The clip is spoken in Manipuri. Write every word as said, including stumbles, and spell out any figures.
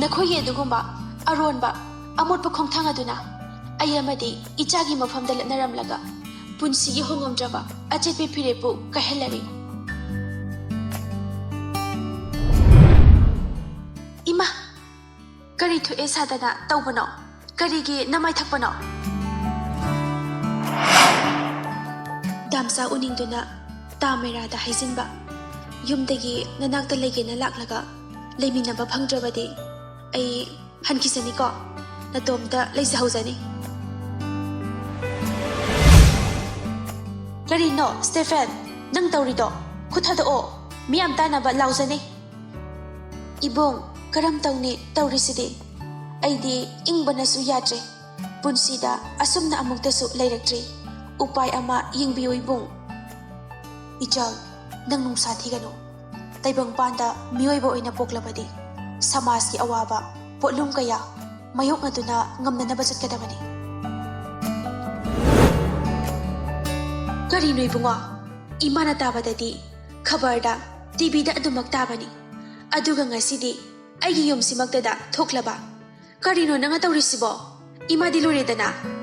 ꯅꯈꯣꯏꯒꯤ ꯑꯗꯨꯒꯨꯝꯕ ꯑꯔꯣꯟꯕ ꯑꯃꯣꯠꯄ ꯈꯣꯡꯊꯥꯡ ꯑꯗꯨꯅ ꯑꯩ ꯑꯃꯗꯤ ꯏꯆꯥꯒꯤ ꯃꯐꯝꯗ ꯂꯠꯅꯔꯝꯂꯒ ꯄꯨꯟꯁꯤꯒꯤ ꯍꯣꯡꯉꯝꯗ꯭ꯔꯕ ꯑꯆꯦꯠꯄ ꯐꯤꯔꯦꯞꯄꯨ ꯀꯥꯏꯍꯜꯂꯔꯤ꯫ ꯏꯃꯥ! ꯀꯔꯤ ꯊꯣꯛꯑꯦ ꯁꯥꯗꯅ ꯇꯧꯕꯅꯣ? ꯀꯔꯤꯒꯤ ꯅꯃꯥꯏ ꯊꯛꯄꯅꯣ? ꯗꯥꯝꯆꯥ ꯎꯅꯤꯡꯗꯨꯅ ꯇꯥ ꯃꯦꯔꯥꯗ ꯍꯥꯏꯖꯤꯟꯕ, "ꯌꯨꯝꯗꯒꯤ ꯅꯅꯥꯛꯇ ꯂꯩꯒꯦꯅ ꯂꯥꯛꯂꯒ ꯂꯩꯃꯤꯟꯅꯕ ꯐꯪꯗ꯭ꯔꯕꯗꯤ ꯑꯩ ꯍꯟꯈꯤꯁꯅꯤꯀꯣ, ꯅꯇꯣꯝꯇ ꯂꯩꯖꯍꯧꯖꯅꯤ"꯫ ꯀꯔꯤꯅꯣ ꯁ꯭ꯇꯦꯐꯦꯟ, ꯅꯪ ꯇꯧꯔꯤꯗꯣ? ꯈꯨꯠ ꯊꯥꯗꯣꯛꯑꯣ, ꯃꯤꯌꯥꯝ ꯇꯥꯅꯕ ꯂꯥꯎꯖꯅꯤ꯫ ꯏꯕꯨꯡ, ꯀꯔꯝ ꯇꯧꯅꯤ ꯇꯧꯔꯤꯁꯤꯗꯤ? ꯑꯩꯗꯤ ꯏꯪꯕꯅꯁꯨ ꯌꯥꯗ꯭ꯔꯦ꯫ ꯄꯨꯟꯁꯤꯗ ꯑꯁꯨꯝꯅ ꯑꯃꯨꯛꯇꯁꯨ ꯂꯩꯔꯛꯇ꯭ꯔꯤ꯫ ꯎꯄꯥꯏ ꯑꯃ ꯌꯦꯡꯕꯤꯌꯨ ꯏꯕꯨꯡ꯫ ꯏꯆꯜ, ꯅꯪ ꯅꯨꯡꯁꯥ ꯊꯤꯒꯅꯨ꯫ ꯇꯥꯏꯕꯪꯄꯥꯟꯗ ꯃꯤꯑꯣꯏꯕ ꯑꯣꯏꯅ ꯄꯣꯛꯂꯕꯗꯤ ꯁꯃꯥꯖꯀꯤ ꯑꯋꯥꯕ ꯄꯣꯠꯂꯨꯝ ꯀꯌꯥ ꯃꯥꯌꯣꯛꯅꯗꯨꯅ ꯉꯝꯅꯅꯕ ꯆꯠꯀꯗꯕꯅꯤ꯫ ꯀꯔꯤꯅꯣ ꯏꯕꯨꯡꯉꯣ? ꯏꯃꯥꯅ ꯇꯥꯕꯗꯗꯤ ꯈꯕꯔꯗ, ꯇꯤꯚꯤꯗ ꯑꯗꯨꯃꯛ ꯇꯥꯕꯅꯤ꯫ ꯑꯗꯨꯒ ꯉꯁꯤꯗꯤ ꯑꯩꯒꯤ ꯌꯨꯝꯁꯤꯃꯛꯇꯗ ꯊꯣꯛꯂꯕ꯫ ꯀꯔꯤꯅꯣ ꯅꯪꯅ ꯇꯧꯔꯤꯁꯤꯕꯣ? ꯏꯃꯥꯗꯤ ꯂꯣꯏꯔꯦꯗꯅ꯫